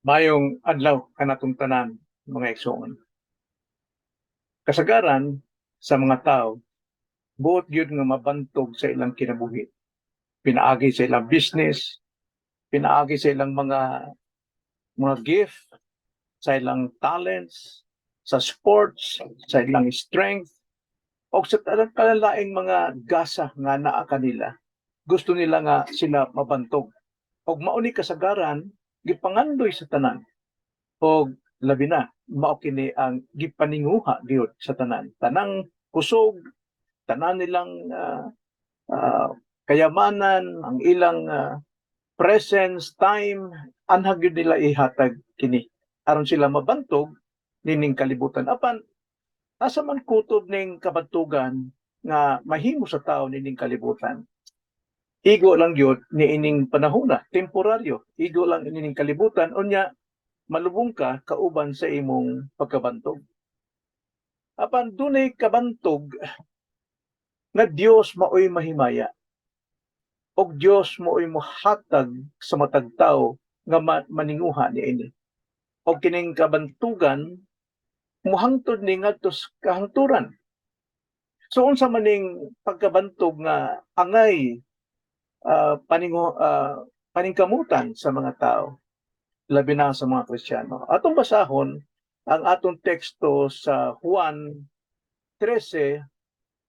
Maayong adlaw kanatong tanan, mga igsoon. Kasagaran sa mga tao, buot gyud nga mabantog sa ilang kinabuhi. Pinaagi sa ilang business, pinaagi sa ilang mga gift, sa ilang talents, sa sports, sa ilang strength, o sa kalalaing mga gasa nga naa kanila. Gusto nila nga sila mabantog. Og mao ni kasagaran gipangandoy sa tanan. Og labi na mao kini ang gipaninguha gyud sa tanan. Tanang kusog, tanan nilang kayamanan, ang ilang presence, time, anha gyud nila ihatag kini aron sila mabantog nining kalibutan. Apan asa man kutob ning kabantugan nga mahimo sa tao nining kalibutan? Igo lang gyud niining panahona, temporaryo. Igo lang niining kalibutan, unya malubong ka kauban sa imong pagkabantog. Apan dunay kabantog nga Dios maoy mahimaya. Og Dios maoy mohatag sa matag tawo nga maninguha niini. Og kining kabantugan mohangtod ni ngadto sa kahangturan. So unsa man ning pagkabantog nga angay paningkamutan sa mga tao, labi na sa mga Kristiyano? Atong basahon ang atong teksto sa Juan 13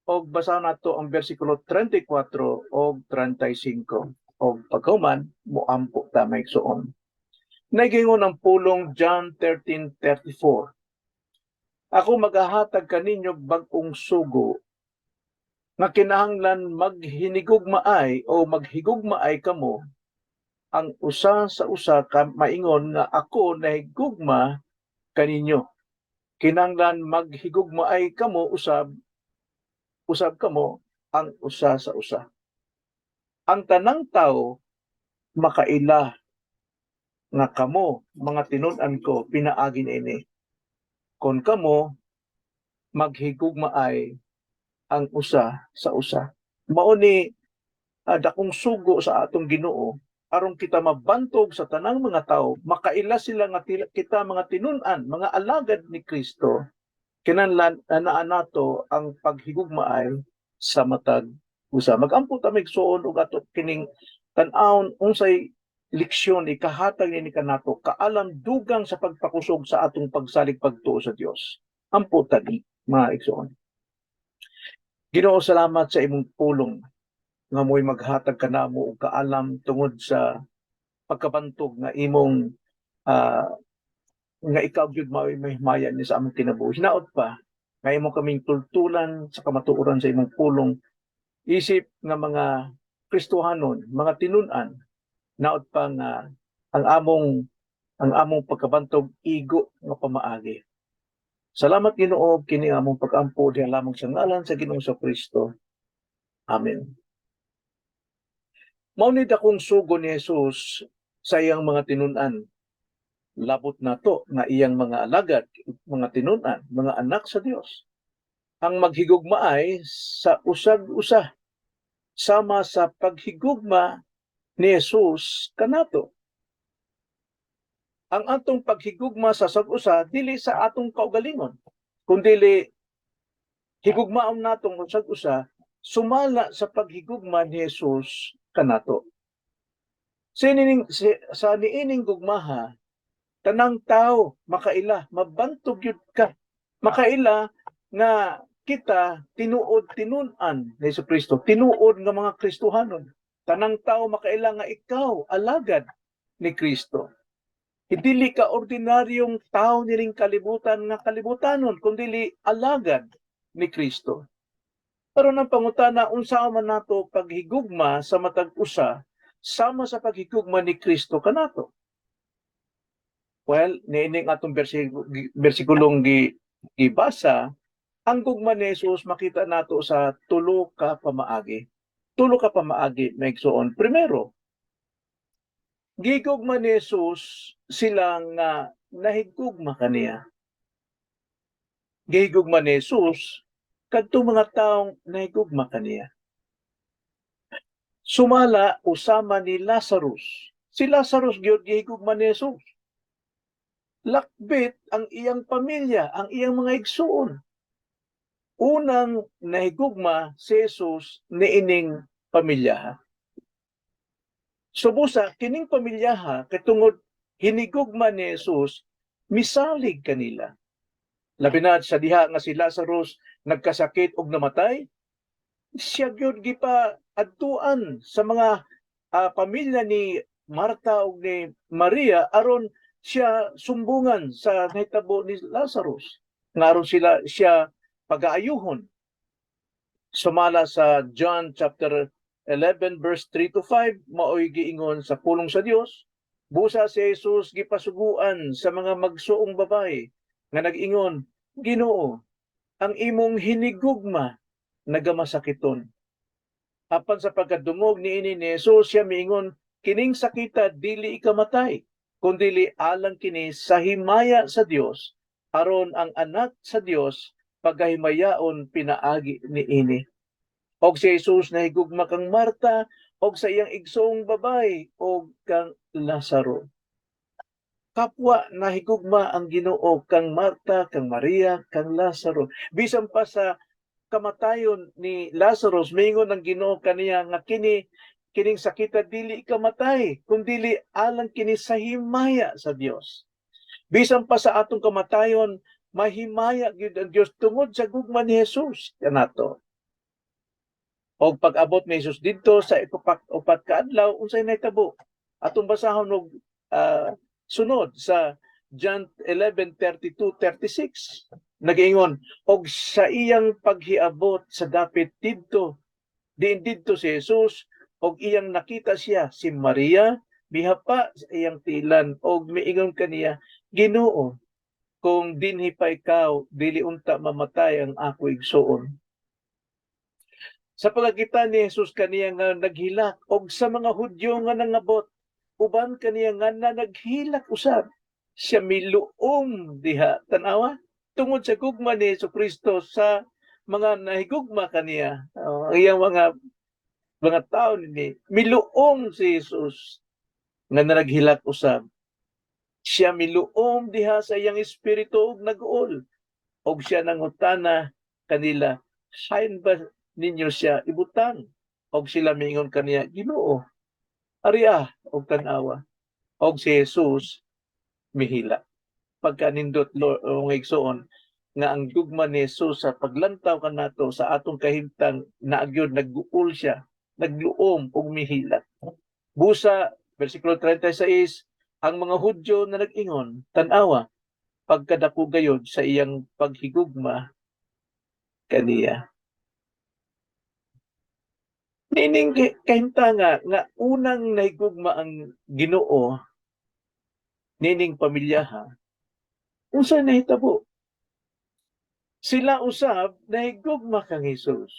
og basahon nato ang bersikulo 34 og 35, og pagkahuman moampo ta, mga igsoon. Nagingon ang pulong, John 13:34, "Ako magahatag kaninyo bag-ong sugo nga kinahanglan maghinigugmaay o maghigugmaay kamo ang usa sa usa ka maingon nga ako nahigugma kaninyo. Kinahanglan maghigugmaay kamo usab usab kamo ang usa sa usa. Ang tanang tao makaila nga kamo mga tinun-an ko pinaagi niini kon kamo maghigugmaay ang usa sa usa." Mao ni dakong sugo sa atong Ginoo aron kita mabantog sa tanang mga tao, makaila sila nga kita mga tinun-an, mga alagad ni Kristo, kinahanglan naa nato ang paghigugmaay sa matag usa. Magampo ta, igsoon, ug ato kining tan-awon unsay leksyon ikahatag nini kanato, kaalam dugang sa pagpakusog sa atong pagsalig pagtuo sa Dios. Ampo ta ni, mga igsoon. Ginoo, salamat sa imong pulong nga mo'y maghatag kanamo og kaalam tungod sa pagkabantog nga imong nga ikaw gyud mao'y mahimaya ni sa among kinabuhi. Hinaot pa nga imo kaming tultulan sa kamatuoran sa imong pulong isip nga mga Kristohanon, mga tinun-an, naot pa nga ang among pagkabantog igo nga pamaagi. Salamat, Ginoo. Kini among pag-ampo diha lamang sa ngalan sa Ginoong Kristo. Amen. Mao ni dakong sugo ni Jesus sa iyang mga tinun-an. Labot nato nga iyang mga alagad, mga tinun-an, mga anak sa Dios. Ang maghigugmaay sa usag-usa sama sa paghigugma ni Jesus kanato. Ang atong paghigugma sa usag-usa dili sa atong kaugalingon, kundili higugmaon natong usag-usa sumala sa paghigugma ni Jesus kanato. Sa niining gugmaha, tanang tao makaila, mabantog yun ka. Makaila nga kita tinuod tinun-an ni Hesus Kristo, tinuod nga mga Kristohanon. Tanang tao makaila nga ikaw alagad ni Kristo. Hindi ka ordinaryong tao nining kalibutan nga kalibutanon, kundili alagad ni Kristo. Pero nang pangutana, unsa man nato paghigugma sa matag usa sama sa paghigugma ni Kristo kanato? Well, niining atong bersikulong gibasa, ang gugma ni Jesus makita nato sa tulo ka pamaagi. Tulo ka pamaagi, mga igsoon. Primero, gigugma ni Jesus sila nga nahigugma kaniya. Gigugma ni Jesus kadtong mga taong nahigugma kaniya. Sumala usama ni Lazarus. Si Lazarus gyud gihigugma ni Jesus. Lakbit ang iyang pamilya, ang iyang mga igsuon. Unang nahigugma si Jesus niining pamilya. So busa kining pamilyaha, kay tungod hinigugma ni Jesus, misalig kanila. Labi na sa diha nga si Lazarus nagkasakit og namatay, siya gyud gipa adtuan sa mga pamilya ni Marta ug ni Maria aron siya sumbungan sa nahitabo ni Lazarus, nga aron sila siya pagaayuhon. Sumala sa John chapter 11 verse 3 to 5, maoy giingon sa pulong sa Dios, busa si Jesus gipasuguan sa mga magsuong babae nga nag-ingon, "Ginoo, ang imong hinigugma nagamasakiton." Apan sa pagkadungog niini ni Jesus, siya miingon, "Kining sakita dili ikamatay, kundili alang kini sa himaya sa Dios, aron ang Anak sa Dios pagahimayaon pinaagi niini." Og si Jesus nahigugma kang Marta og sa iyang igsoong babay og kang Lazaro. Kapwa nahigugma ang Ginoo kang Marta, kang Maria, kang Lazaro. Bisan pa sa kamatayon ni Lazarus, miingon ang Ginoo kaniya nga kining sakita dili ikamatay, kundili alang kini sa himaya sa Dios. Bisan pa sa atong kamatayon, mahimaya gyud ang Dios tungod sa gugma ni Jesus kanato. Og pag-abot ni Jesus didto sa ikupat 4 ka adlaw, unsay nahitabo? Atong basahon og sunod sa John 11:32 36. Nag-ingon, og sa iyang paghiabot sa dapit didto, diin didto si Jesus og iyang nakita siya si Maria mihapa sa iyang tilan og miingon kaniya, "Ginoo, kung dinhi pa ikaw, dili unta mamatay ang ako igsuon." Sa pagkakita ni Jesus kaniya nga naghilak og sa mga Hudyo nga nangabot uban kaniya nga na naghilak usab, siya miluom diha. Tanawa, tungod sa gugma ni Kristo sa mga nahigugma kaniya, oh, ang iyang mga tao ni miluom si Jesus nga naghilak usab. Siya miluom diha sa iyang espiritu ug nag-uol, og siya nangutana kanila, "Hain ba ninyo siya ibutang?" Og sila miingon kaniya, "Ginoo, ariya og tan-awa." Og si Jesus mihilak. Pagkanindot, Lord, o igsuon, nga ang gugma ni Jesus sa paglantaw kanato sa atong kahimtang naagyod nagguol siya, nagluom ug mihilak. Busa versikulo 36, ang mga Hudyo na nag-ingon, "Tan-awa, pagkadako gayod sa iyang paghigugma kaniya." Nining kahimtanga nga unang nahigugma ang Ginoo nining pamilyaha, unsa nahitabo? Sila usab nahigugma kang Jesus.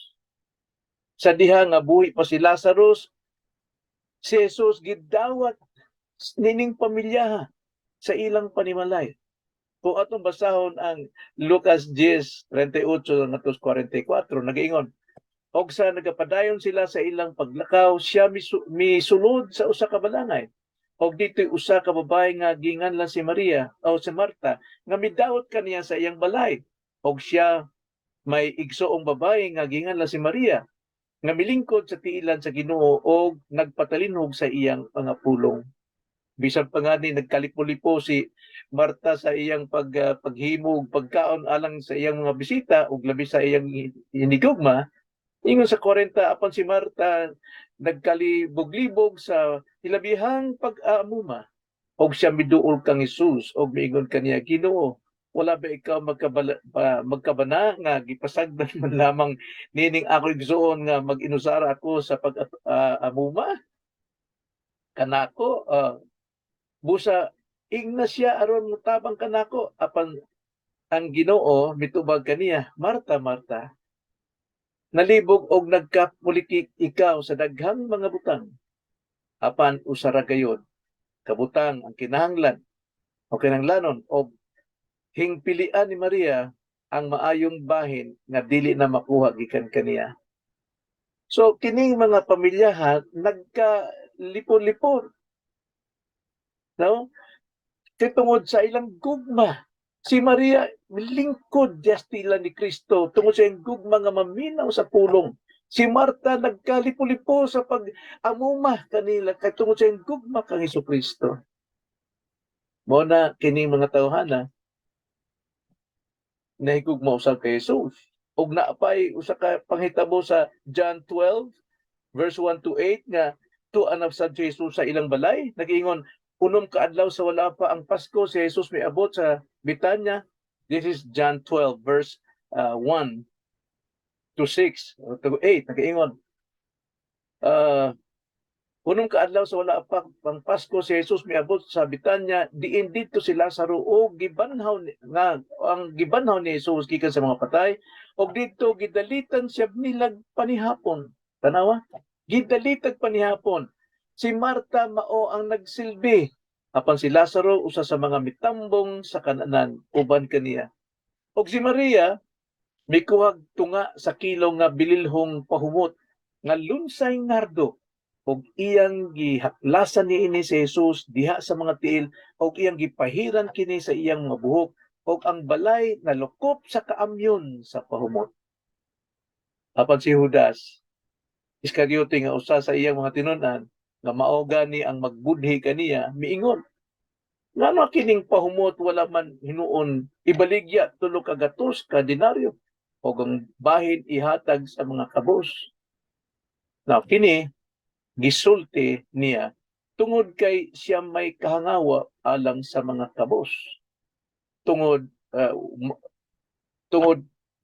Sa diha nga buhi pa si Lazarus, si Jesus gidawat nining pamilyaha sa ilang panimalay. Kung atong basahon ang Lucas 10:38 ngadto 44, nagaingon, og sa nagapadayon sila sa ilang paglakaw, siya misulod sa usa ka balangay. Og dito'y usa ka babae nga ginganlan si Maria o si Marta nga midawat kaniya sa iyang balay. Og siya may igsoong babae nga ginganlan si Maria nga milingkod sa tiilan sa Ginoo og nagpatalinhog sa iyang mga pulong. Bisan pa nga ni nagkalipo-lipo si Marta sa iyang paghimog pagkaon alang sa iyang mga bisita ug labi sa iyang hinigugma. Ingon sa 40, apan si Marta nagkalibog-libog sa hilabihang pag-aamuma. Og siya miduol kang Jesus og miingon kaniya, "Ginoo, wala ba ikaw magkabana nga gipasagdan man lamang nining ako igsuon nga mag-inusara ako sa pag-amuma kanako? Busa ingna siya aron motabang kanako." Apan ang Ginoo mitubag kaniya, "Marta, Marta, nalibog og nagkapulikik ikaw sa daghang mga butang. Apan usa ra gayod kabutang ang kinahanglan o kinahanglanon, og hingpilian ni Maria ang maayong bahin nga dili na makuha gikan kaniya." So kining mga pamilyahan nagka lipon-lipon. No? Kay tungod sa ilang gugma. Si Maria lingkod dastila ni Kristo tungod sa iyang gugma nga maminaw sa pulong. Si Marta nagkalipo-lipo sa pag-amuma kanila kay tungod sa iyang gugma kang Kristo. Mao na kining mga tawhana nahigugma usab kay Jesus. Ug naapay usa ka panghitabo sa John 12 verse 1 to 8 nga tuan sa Jesus sa ilang balay. Nag-ingon, 6 ka adlaw sa wala pa ang Pasko, si Jesus miabot sa Betanya. This is John 12 verse 1 to 6 or to 8. Nag-ingon, 6 ka adlaw sa wala pa ang Pasko, si Jesus miabot sa Betanya, diin didto si Lazaro og gibanhaw nga ang gibanhaw ni Jesus gikan sa mga patay, og didto gidalitan siya nilag panihapon. Tanawa, gidalitag panihapon. Si Marta mao ang nagsilbi, apan si Lazaro usa sa mga mitambong sa kananan uban kaniya. Og si Maria mikuhag tunga sa kilo nga bililhong pahumot nga lunsay nardo ug iyang gihaklasan niini si Jesus diha sa mga tiil ug iyang gipahiran kini sa iyang mga buhok, ug ang balay nalukop sa kaamyon sa pahumot. Apan si Judas Iscariote, nga usa sa iyang mga tinun-an, nga mao gani ang magbudhi kaniya, miingon, "Ngano kining pahumot wala man hinuon ibaligya 300 ka denaryo ug ang bahin ihatag sa mga kabos?" Now kini gisulti niya tungod kay siya may kahangawa alang sa mga kabos. Tungod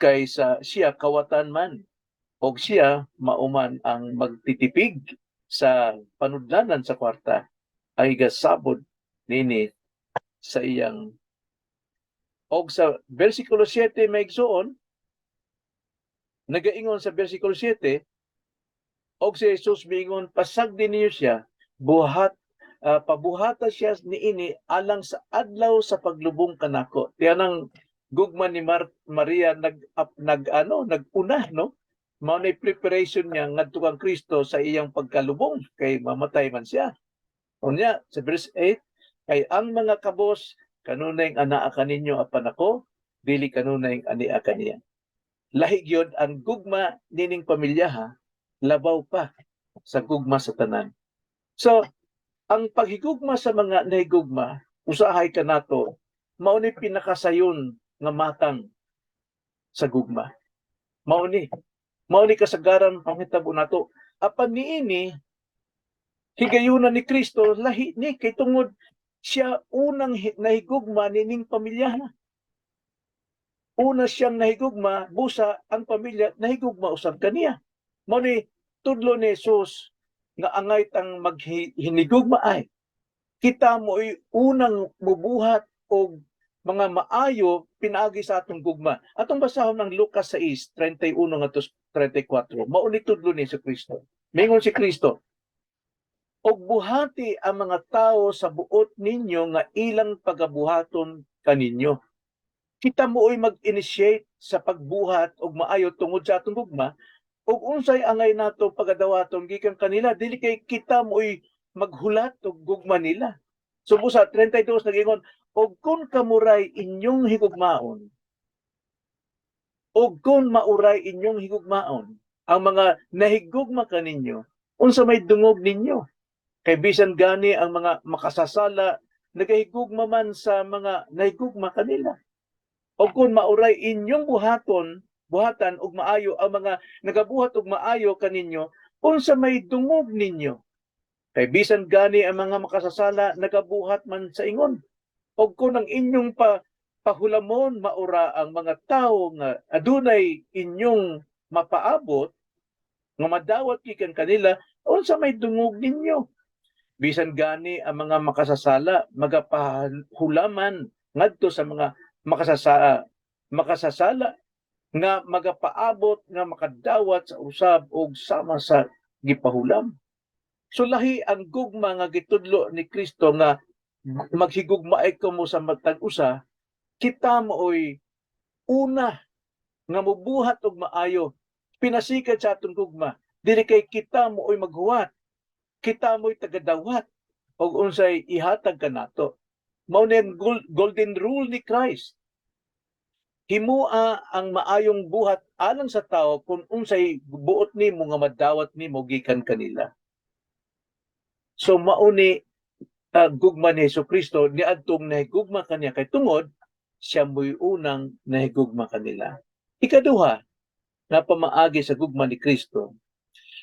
kay sa siya kawatan man og siya mauman ang magtitipig sa panudlanan sa kwarta ay gasabod nini sa iyang. Og sa versikulo 7, may igsuon, nagaingon sa versikulo 7, og si Jesus miingon, "Pasagdi niyo siya, buhat pabuhata siya niini alang sa adlaw sa paglubong kanako." Tiyanang gugma ni Maria nag up, nag ano, naguna, no? Mao na preparation niya ngadto kang Kristo sa iyang pagkalubong kay mamatay man siya. Unya sa verse 8, kay ang mga kabos kanunay anaa kaninyo, apan ako dili kanunay ania kaniya. Lahi gyud ang gugma nining pamilya ha, labaw pa sa gugma sa tanan. So, ang paghigugma sa mga nahigugma, usahay kanato, mao ni pinakasayon nga matang sa gugma. Mao ni. Mao ni kasagaran panghitabo nato. Apan niini higayuna ni Kristo, lahi ni kay tungod siya unang nahigugma nining pamilya na. Una siyang nahigugma, busa ang pamilya nahigugma usab kaniya. Mao ni tudlo ni Jesus nga angay tang maghinigugma ay kita mo'y unang mubuhat og mga maayo pinaagi sa atong gugma. Atong basahon ng Lucas 6:31 ngadto 34. Mao ni tudlo ni Kristo. Mingon si Kristo, "Og buhati ang mga tao sa buot ninyo nga ilang pagabuhaton kaninyo." Kita moo'y mag-initiate sa pagbuhat og maayo tungod sa atong gugma, ug unsay angay nato pagadawaton gikan kanila, dili kay kita mo'y maghulat og gugma nila. So sa 32 nagingon, "Og kung kamuray inyong higugmaon, og kung mauray inyong higugmaon ang mga nahigugma kaninyo, unsa may dungog ninyo? Kay bisan gani ang mga makasasala nagahigugma man sa mga nahigugma kanila. Og kung mauray inyong buhaton buhatan og maayo ang mga nagabuhat og maayo kaninyo, unsa may dungog ninyo? Kay bisan gani ang mga makasasala nagabuhat man sa ingon. Og kung ang inyong pahulamon maura ang mga tawo nga adunay inyong mapaabot nga madawat gikan kanila, unsa may dungog ninyo? Bisan gani ang mga makasasala magapahulaman ngadto sa mga makasasala nga magapaabot nga makadawat sa usab og sama sa gipahulam." So lahi ang gugma nga gitudlo ni Kristo nga maghigugmaay kamo sa matag usa, kita mooy una nga mubuhat og maayo pinasikat sa atong gugma, dili kay kita mooy maghuwat, kita mo'y tagadawat og unsay ihatag kanato. Mao ni ang golden rule ni Christ. Himua ang maayong buhat alang sa tao kung unsay buot nimo nga madawat nimo gikan kanila. So mao ni gugma ni Hesus Kristo niadtong nahigugma kaniya kay tungod siya mo'y unang nahigugma kanila. Ikaduha nga pamaagi sa gugma ni Kristo.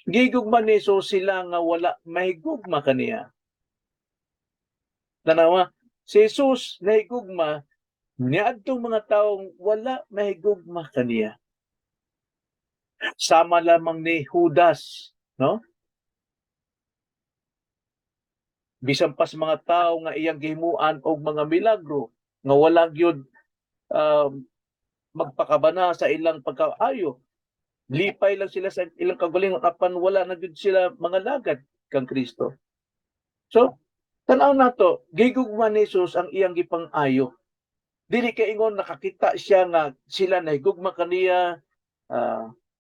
Gigugma ni Jesus sila nga wala mahigugma kaniya. Tanawa, si Jesus nahigugma niadtong mga taong wala mahigugma kaniya. Sama lamang ni Judas, no? Bisan pa sa mga tao nga iyang gihimuan og mga milagro nga wala gyud magpakabana sa ilang pagkaayo. Lipay lang sila sa ilang kagalingon apan wala na gyud sila mga lagad kang Kristo. So, tan-aw nato, gigugma ni Jesus ang iyang gipang-ayo. Dili kay ingon nakakita siya nga sila nahigugma kaniya,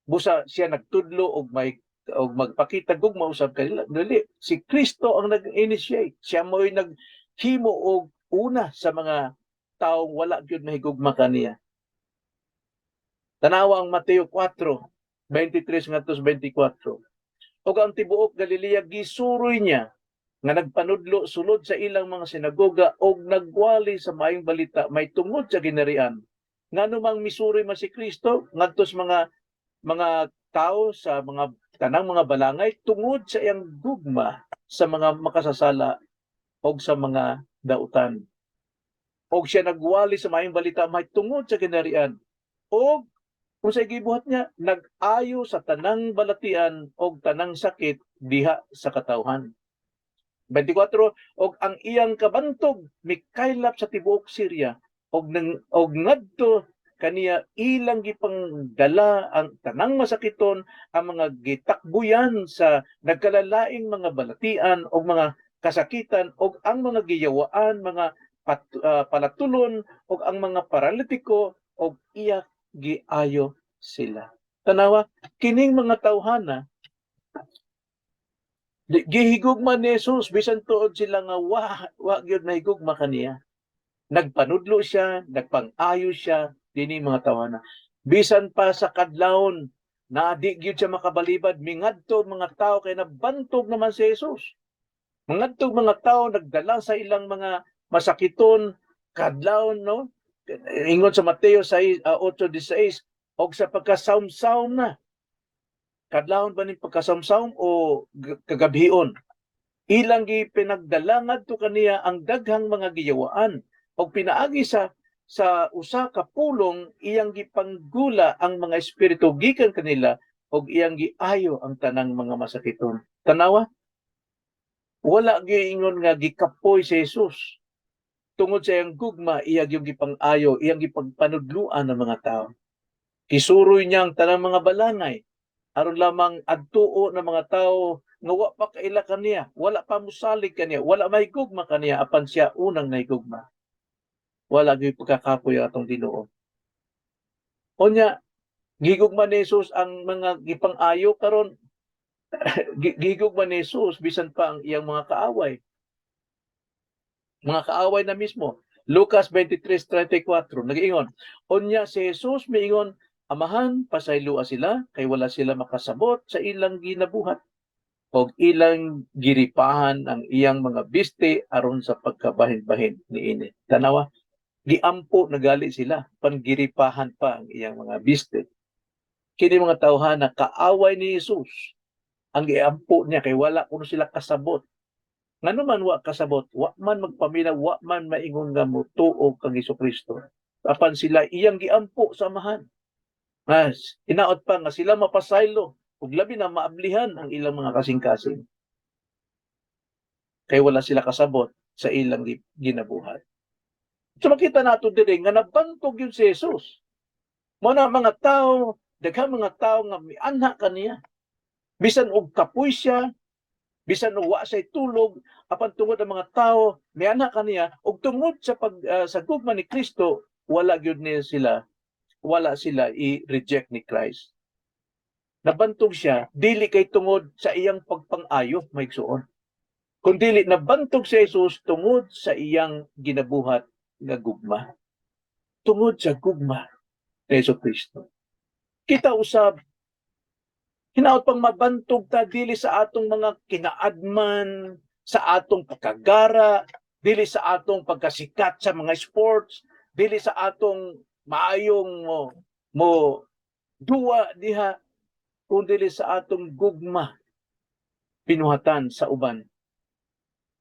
busa siya nagtudlo og may og magpakita gugma usab kanila. Dili, si Kristo ang nag-initiate. Siya mo'y naghimo og una sa mga taong wala gyud mahigugma kaniya. Tanawa ang Mateo 4:23 ngadto sa 24. Ug ang tibuok Galilea gisuroy niya nga nagpanudlo sulod sa ilang mga sinagoga og nagwali sa maayong balita may tungod sa ginharian. Ngano mang misuroy man si Kristo ngadto sa mga tao sa mga tanang mga balangay? Tungod sa iyang gugma sa mga makasasala og sa mga dautan. Og siya nagwali sa maayong balita may tungod sa ginharian. Og kung sa gibuhat niya, nag-ayo sa tanang balatian og tanang sakit diha sa katawhan. 24, og ang iyang kabantog mikaylap sa tibuok Syria og nang og ngadto kaniya ilang gipangdala ang tanang masakiton, ang mga gitakbuyan sa nagkalalaing mga balatian og mga kasakitan, og ang mga giyawaan, mga palatulon, og ang mga paralitiko, og iya giayo sila. Tanawa, kining mga tawhana gihigugma ni Jesus bisan tuod sila nga wa gyud nahigugma kaniya. Nagpanudlo siya, nagpang-ayo siya dinhi mga tawhana. Bisan pa sa kadlawon na di gyud siya makabalibad, mingadto mga tao kay nabantog naman si Jesus. Mangadto mga tao, nagdala sa ilang mga masakiton kadlawon, no? Ingon sa Mateo 6, 8:16, og sa pagkasawm-sawm na, kadlawon ba ni pagkasawm-sawm o kagabhion, ilang gipinagdala ngadto kaniya ang daghang mga giyawaan, og pinaagi sa usa ka pulong iyang gipanggula ang mga espiritu gikan kanila og iyang giayo ang tanang mga masakiton. Tanawa, wala giingon nga gikapoy si Jesus. Tungod sa iyang gugma, iya gyud gipang-ayo, iyang gipagpanudluan ng mga tao. Gisuroy niya ang tanang mga balangay aron lamang adtuo ng mga tao nga wa pa kaila kaniya, wala pa musalig kaniya, wala mahigugma kaniya, apan siya unang nahigugma. Wala gyud pagkakapoy ang atong Ginoo. Unya, gigugma ni Jesus ang mga gipang-ayo karon, gigugma ni Jesus bisan pa ang iyang mga kaaway. Mga kaaway na mismo. Lucas 23:34 nag-ingon, "Unya si Jesus miingon, 'Amahan, pasayloa sila kay wala sila makasabot sa ilang ginabuhat.' Og ilang giripahan ang iyang mga biste aron sa pagkabahin-bahin niini." Tanawa, giampo na gali sila, panggiripahan pa ang iyang mga biste. Kini mga tawhana, kaaway ni Jesus ang giampo niya kay wala kuno sila kasabot. Ngano man wa kasabot? Wa man magpaminaw, wa man maingon nga motuo kang Kristo. Apan sila iyang giampo sa Amahan. Mas hinaot pa nga sila mapasaylo ug labi na maablihan ang ilang mga kasing-kasing. Kay wala sila kasabot sa ilang ginabuhat. So makita nato diri nga nabantog yun si Jesus. Mao na mga tao, daghang mga tao nga mianha kaniya. Bisan og kapoy siya, bisan og wa siya tulog, apan tungod ang mga tao mianha kaniya ug tungod sa gugma ni Kristo, wala gyud niya sila, wala sila i-reject ni Christ. Nabantog siya dili kay tungod sa iyang pagpang-ayo, maigsuon, kundi Kundili nabantog si Jesus tungod sa iyang ginabuhat nga gugma. Tungod sa gugma ni Hesus Kristo. Kita usab, hinaot pang mabantog ta dili sa atong mga kinaadman, sa atong pagkagara, dili sa atong pagkasikat sa mga sports, dili sa atong maayong mo duwa diha, kundi sa atong gugma binuhatan sa uban,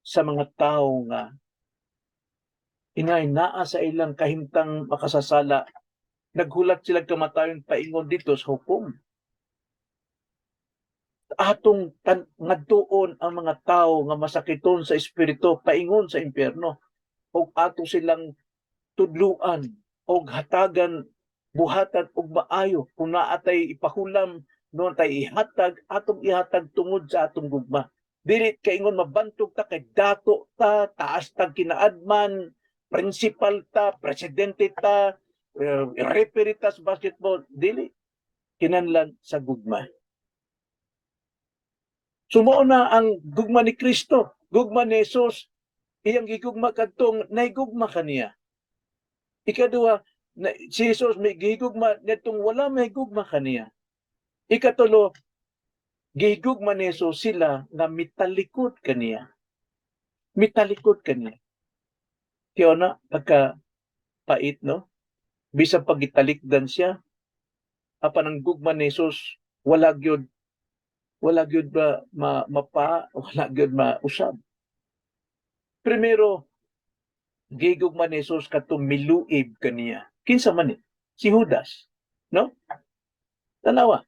sa mga tao nga ingay naa sa ilang kahimtang makasasala, naghulat sila kamatayon paingon dito sa hukom. Atong ngadtuon ang mga tao nga masakiton sa espiritu paingon sa impyerno ug ato silang tudluan og hatagan, buhatan og maayo. Kung naa tay ipahulam, naa tay ihatag, atong ihatag tungod sa atong gugma. Dili kaingon mabantog ta kay dato ta, taas tag kinaadman, principal ta, presidente ta, referee ta sa basketball. Dili kinanlan sa gugma. Sumuo na ang gugma ni Kristo, gugma ni Jesus, iyang gigugma kadtong naigugma kaniya. Ikaduha, na, si Jesus may gigugma nitong wala may gugma kaniya. Ikatulo, gigugma ni Jesus sila nga mitalikod kaniya. Mitalikod kaniya. Tiyo na, pagka pait, no? Bisan pag gitalikdan siya, apan ang gugma ni Jesus, wala gyud ba mapa, wala gyud mausab. Primero, gigugma ni Jesus katong miluib kaniya. Kinsa man ni? Si Judas. No? Tanawa.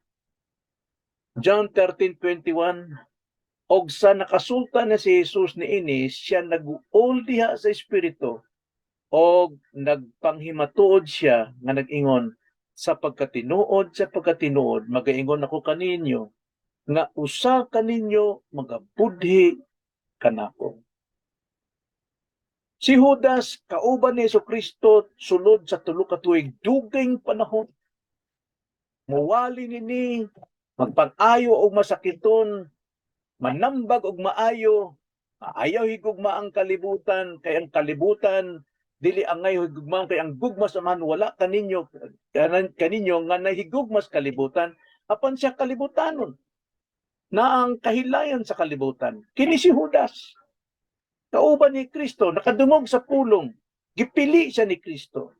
John 13:21, og sa nakasulta na si Jesus niini, siya nag-uol diha sa espiritu og nagpanghimatuod siya nga nag-ingon, "Sa pagkatinuod, magaingon ako kaninyo nga usa kaninyo magabudhi kanako." Si Judas, kauban ni Kristo sulod sa 3 ka tuig, dugayng panahon. Muwali nini, magpang-ayo og masakiton, manambag og maayo, ayaw higugma ang kalibutan, kay ang kalibutan dili angay higugma, kay ang gugma sa Amahan wala kaninyo kaninyo nga nahigugma sa kalibutan, apan siya kalibutanon na ang kahilayan sa kalibutan. Kini si Judas, kauban ni Kristo, nakadungog sa pulong, gipili siya ni Kristo.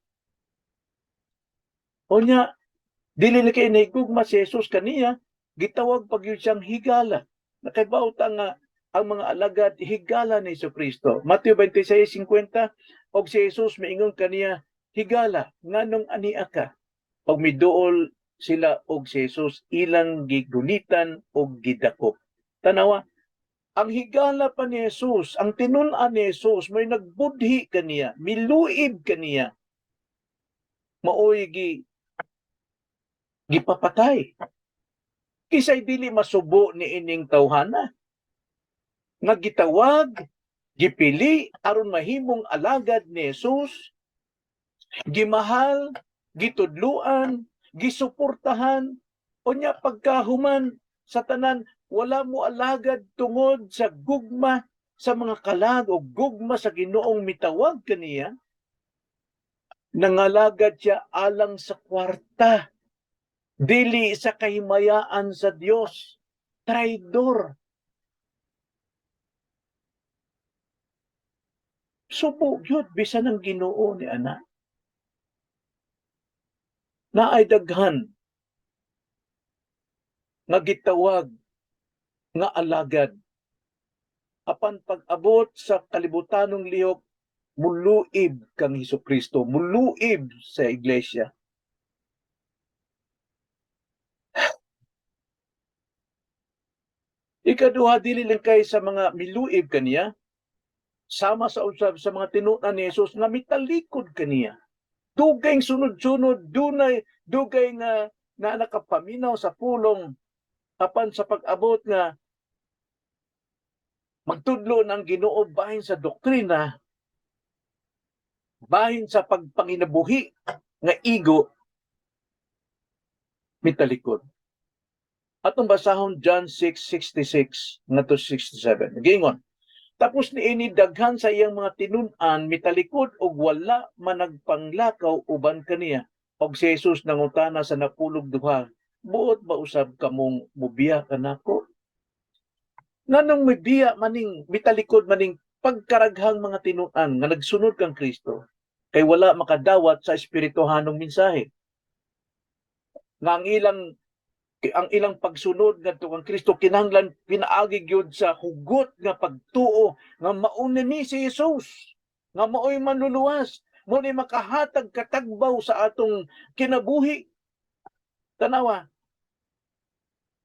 Unya, dili na kay nahigugma si Jesus kaniya, gitawag pag yun siyang higala. Nakaibaw ta nga ang mga alagad higala ni Hesus Kristo. Mateo 26:50, og si Jesus miingon kaniya, "Higala, nganong ania ka?" Og miduol sila og si Jesus ilang gigunitan og gidakop. Tanawa, ang higala pa ni Jesus, ang tinun-an ni Jesus, may nagbudhi kaniya, miluib kaniya. Maoy gipapatay. Kisay dili masubo ni ining tawhana nga gitawag, gipili aron mahimong alagad ni Jesus, gimahal, gitudluan, gisuportahan, unya pagkahuman sa tanan wala mo alagad tungod sa gugma sa mga kalag o gugma sa Ginoong mitawag kaniya. Nangalagad siya alang sa kwarta, dili sa kahimayaan sa Dios. Traidor. Subo gyud bisan ang Ginoo ni ana. Naay daghan nga gitawag nga alagad, apan pag-abot sa kalibutanong lihok, muluib kang Hesus Kristo, muluib sa iglesia. Ikaduha, dili lang kay sa mga miluib kaniya, sama sa usab sa mga tinunan ni Jesus nga mitalikod kaniya. Dugay sunod-sunod, dunay dugay nga na nakapaminaw sa pulong, apan sa pag-abot nga magtudlo ng Ginoo bahin sa doktrina, bahin sa pagpanginabuhi nga igo, mitalikod. Atong basahon John 6:66 ngadto 67. Giingon, Tapos niini, daghan sa iyang mga tinun-an mitalikod og wala man nagpanglakaw uban kaniya. Og si Jesus nangutana sa 12, "Buot ba usab kamong mubiya kanako?" Nganong mibiya maning, mitalikod maning pagkaraghang mga tinun-an nga nagsunod kang Kristo? Kay wala makadawat sa espirituhanong mensahe. Nga ang ilang pagsunod ngadto kang Kristo kinahanglan pinaagi gyud sa hugot nga pagtuo nga mauna ni si Jesus, nga maoy manluluwas mo ni makahatag katagbaw sa atong kinabuhi. Tanawa,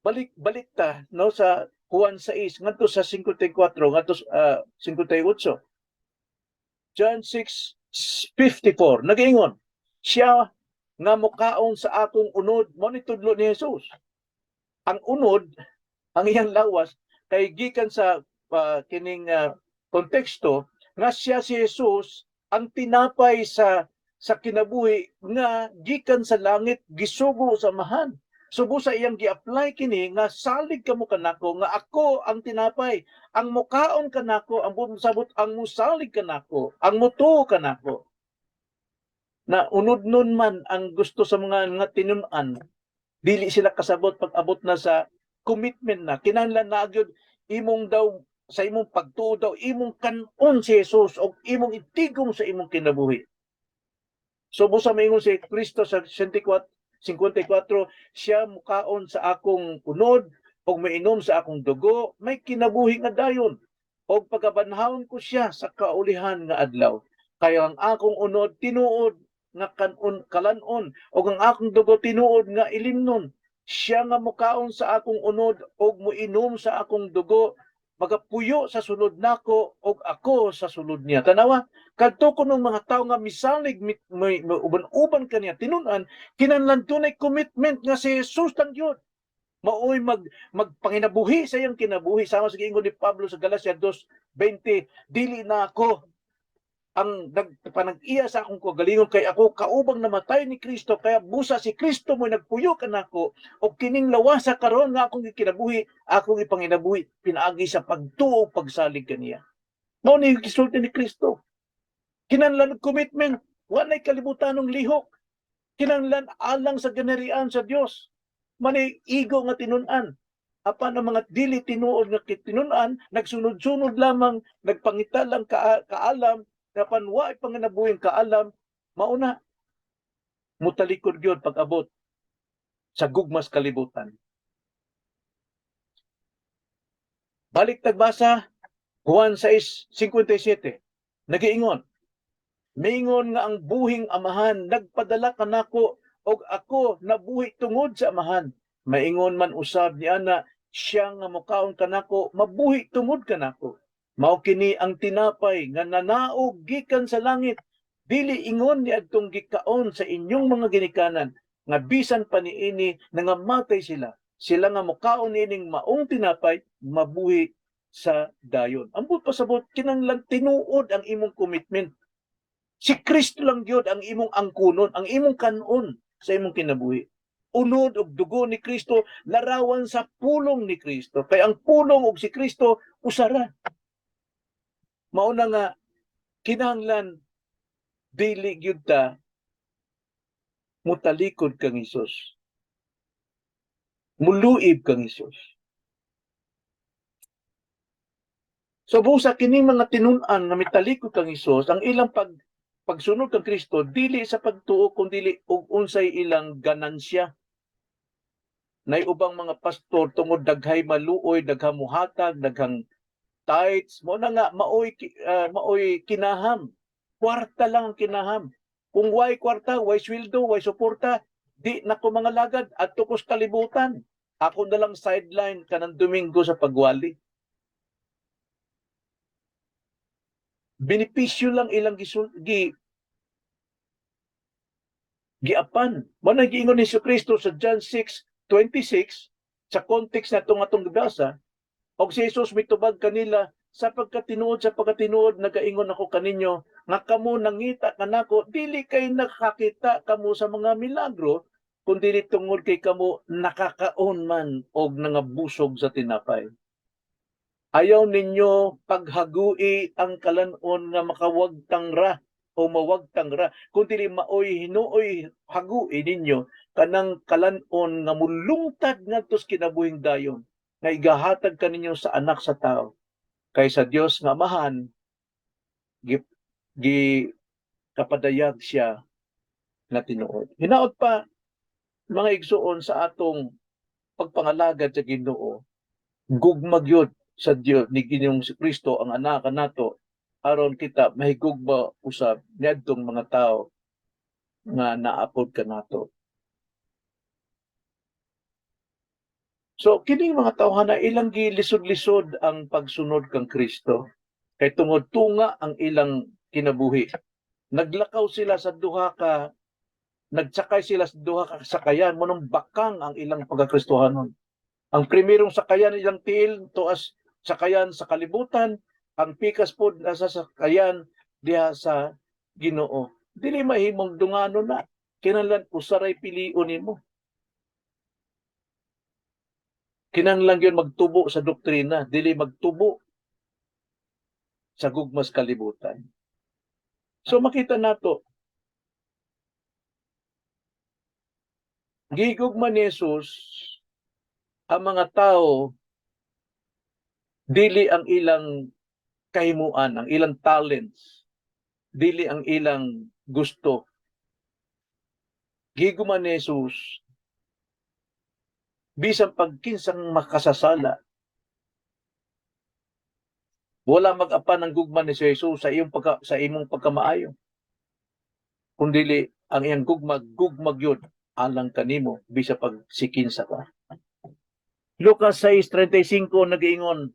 balik balik ta, no, sa Juan 6 ngadto sa 54 ngadto 58. John 6:54, nagaingon, "Siya nga mukaon sa akong unod," mo ni tudlo ni Jesus. Ang unod, ang iyang lawas, kay gikan sa kining konteksto nga siya si Jesus ang tinapay sa kinabuhi nga gikan sa langit, gisugo sa Amahan. So busa iyang gi-apply kini nga salig kamo kanako nga ako ang tinapay, ang mukaon kanako, ang sabot ang musalig kanako, ang mutuo kanako. Na unod nun man ang gusto sa mga nga tinun-an, dili sila kasabot pag abot na sa commitment na kinahanglan na gyud imong daw sa imong pagtuo daw imong kan-on si Jesus o imong itigom sa imong kinabuhi. So busa maingon si Kristo sa 64 54, "Siya mukaon sa akong unod ug mainom sa akong dugo, may kinabuhi nga dayon. Og pagabanhawon ko siya sa kaulihan nga adlaw. Kay ang akong unod tinuod nga kanon kalanon ug ang akong dugo tinuod nga ilimnon. Siya nga mukaon sa akong unod ug moinom sa akong dugo magapuyo sa sulod nako ug ako sa sulod niya." Tanawa, kadto kunong mga tawo nga misalig may uban-uban kaniya tinun-an, kinahanglan dunay commitment nga si Jesus lang gyud maoy magpanginabuhi sa iyang kinabuhi, sama sa giingon ni Pablo sa Galacia 2:20, "Dili na ako ang nagpanag-iya sa akong kagalingon, kay ako kaubang namatay ni Kristo, kaya busa si Kristo mo nagpuyo kanako, og kining lawasa karon nga akong gikinabuhi, akong ipanginabuhi pinaagi sa pagtuo, pagsalig kaniya." Mao ni gisulti ni Kristo. Kinahanglan og commitment, wa nay kalibutanong lihok. Kinahanglan alang sa ginharian sa Dios. Manay igo nga tinun-an. Apan ang mga dili tinuod nga tinun-an, nagsunod-sunod lamang, nagpangita lang kaalam, apan wa panginabuhing kaalam, mauna mutalikod gyud pag-abot sa gugmas kalibutan. Balik tagbasa Juan 6:57. Nagiingon, "Mingon nga ang buhing Amahan nagpadala kanako og ako nabuhi tungod sa Amahan. Maingon man usab ni ana, siya nga mukaon kanako mabuhi tungod kanako. Mao kini ang tinapay nga nanaog gikan sa langit, dili ingon ni adtong gikaon sa inyong mga ginikanan nga bisan pa niini nangamatay sila. Sila nga mukaon niining maong tinapay mabuhi sa dayon." Ambot pasabot, kinahanglan tinuod ang imong commitment. Si Kristo lang gyud ang imong angkunon, ang imong kanon sa imong kinabuhi. Unod og dugo ni Kristo larawan sa pulong ni Kristo. Kay ang pulong og si Kristo usara. Mauna nga kinahanglan dili gyud ta mutalikod kang Hesus. Muluib kang Hesus. So busa kining mga tinun-an nga mitalikod kang Hesus, ang ilang pagsunod kang Kristo dili sa pagtuo kun dili og unsay ilang ganansya. Nay ubang mga pastor, tungod daghay maluoy, daghang muhatag, daghang tithes, mo na nga maoy kinaham. Kwarta lang ang kinaham. Kung way kwarta, way sweldo, way suporta, di na ko mga lagad adto ko sa kalibutan. Ako na lang sideline kanang Domingo sa pagwali. Benepisyo lang ilang giapan. Mao na giingon ni Kristo sa John 6:26 sa context na itong atong gibasa, "Og si Jesus mitubag kanila, sa pagkatinuod nagaingon ako kaninyo nga kamo nangita kanako dili kay nakakita kamo sa mga milagro, kundi tungod kay kamo nakakaon man og nangabusog sa tinapay." Ayaw ninyo paghagui ang kalan-on nga makawagtang ra o mawagtang ra, kung dili maoy hinuoy hagui ninyo kanang kalan-on nga mulungtad ngadto sa kinabuhing dayon nga igahatag kaninyo sa Anak sa Tao, kay sa Dios nga Amahan gi kapadayag siya nga tinuod. Hinaot pa, mga igsuon, sa atong pagpangalagad sa Ginoo, gugma gyud sa Dios ni Ginoong si Kristo ang anak nato aron kita mahigugma usab niadtong mga tao nga naapod kanato. So kining mga tawhana, ilang gilisod-lisod ang pagsunod kang Kristo kay tungod tunga ang ilang kinabuhi. Naglakaw sila sa duha ka nagsakay sila sa duha ka sakayan mo nang bakang ang ilang pagkakristohanon. Ang primerong sakayan, ilang tiil tuas sakayan sa kalibutan, ang pikas pod nasa sakayan diha sa Ginoo. Dili mahimong dungano na, kinahanglan usaray pilion nimo. Kinahanglan gyud magtubo sa doktrina, dili magtubo sa gugmas kalibutan. So makita nato, gigugma ni Jesus ang mga tao, dili ang ilang kahimuan, ang ilang talents, dili ang ilang gusto. Gigugma ni Jesus bisan pagkinsang makasasala. Wala mag-apan ang gugma ni Jesus sa imong pagkamaayo. Kundili ang iyang gugma, gugma gyud alang kanimo bisa pag sikinsa ka. Lucas 6:35 nagiingon,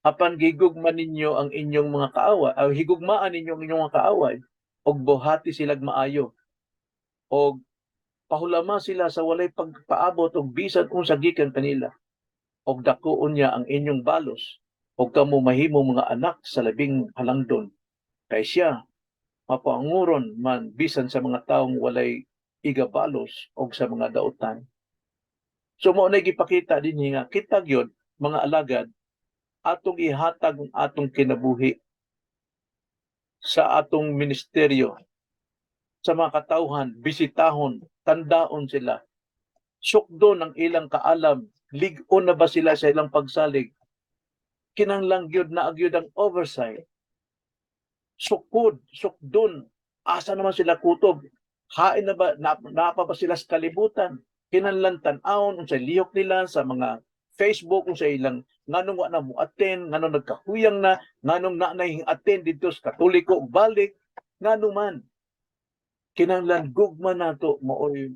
"Apan gigugma ninyo ang inyong mga kaaway, aw higugmaan ninyo ang inyong mga kaaway og buhati silag maayo og pahulama sila sa walay pagpaabot og bisan unsa gikan kanila, og dakuon niya ang inyong balos og kamo mahimo mga anak sa Labing Halangdon, kay siya mapanguron man bisan sa mga taong walay igabalos og sa mga dautan." So mao na gipakita dinhi nga kita gyud mga alagad, atong ihatag ang atong kinabuhi sa atong ministeryo sa mga katawhan, bisitahon, tandaon sila. Sukdon ang ilang kaalam, lig-on na ba sila sa ilang pagsalig. Kinahanglan gyud na gyud ang oversight. Sukod, sukdon, asa naman sila kutob? Hain na ba, napa ba sila sa kalibutan? Kinahanglan tan-awon unsay lihok nila sa mga Facebook, unsay ilang, nganong wa na mo attend, nganong nagkahuyang na, nganong na attend didto sa Katoliko ug balik, ngano man. Kinahanglan gugma nato maoy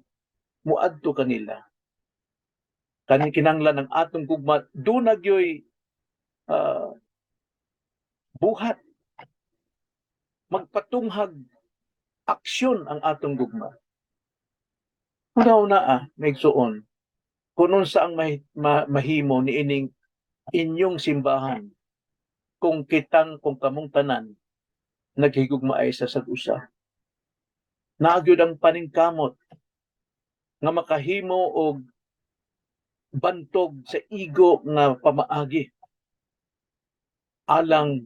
muadto kanila. Kani kinahanglan ang atong gugma duna gyoy buhat, magpatunghag aksyon ang atong gugma. Una ah, maigsuon, kung unsa ang mahimo niining inyong simbahan kung kitang kung kamong tanan naghigugmaay sa sag usa. Naa gyud ang paningkamot nga makahimo og bantog sa igo nga pamaagi alang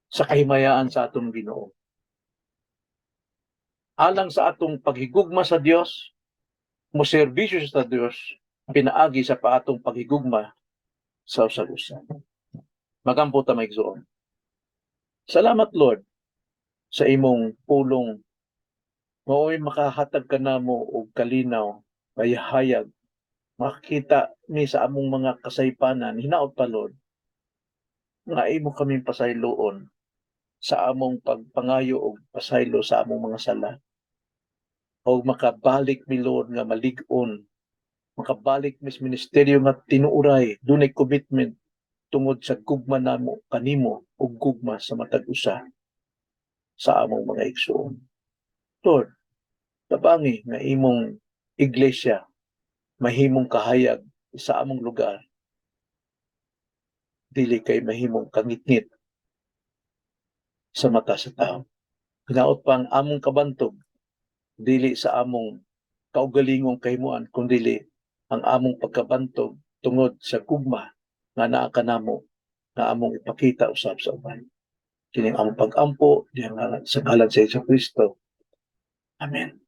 sa kahimayaan sa atong Ginoo. Alang sa atong paghigugma sa Dios, mo serbisyo sa Dios pinaagi sa paatong paghigugma sa usag-usa. Magampo ta, mga igsoon. Salamat, Lord, sa imong pulong. Mao'y makahatag ka namo og kalinaw, hayag, makakita mi sa among mga kasaypanan. Hinaot pa, Lord, nga imo kaming pasayloon sa among pagpangayo og pasaylo sa among mga sala. Og makabalik mi, Lord, nga malig-on, makabalik mi sa ministeryo nga tinuuray, dunay commitment tungod sa gugma namo kanimo ug gugma sa matag usa sa among mga igsoon. Lord, tabangi nga imong iglesia mahimong kahayag sa among lugar, dili kay mahimong kangitngit sa mata sa tao. Hinaot pa ang among kabantog dili sa among kaugalingong kahimuan, kundili ang among pagkabantog tungod sa gugma. nga naa kanamo nga among ipakita usab sa uban. Kining among pag-ampo diha nga sa ngalan sa Hesus Kristo. Amen.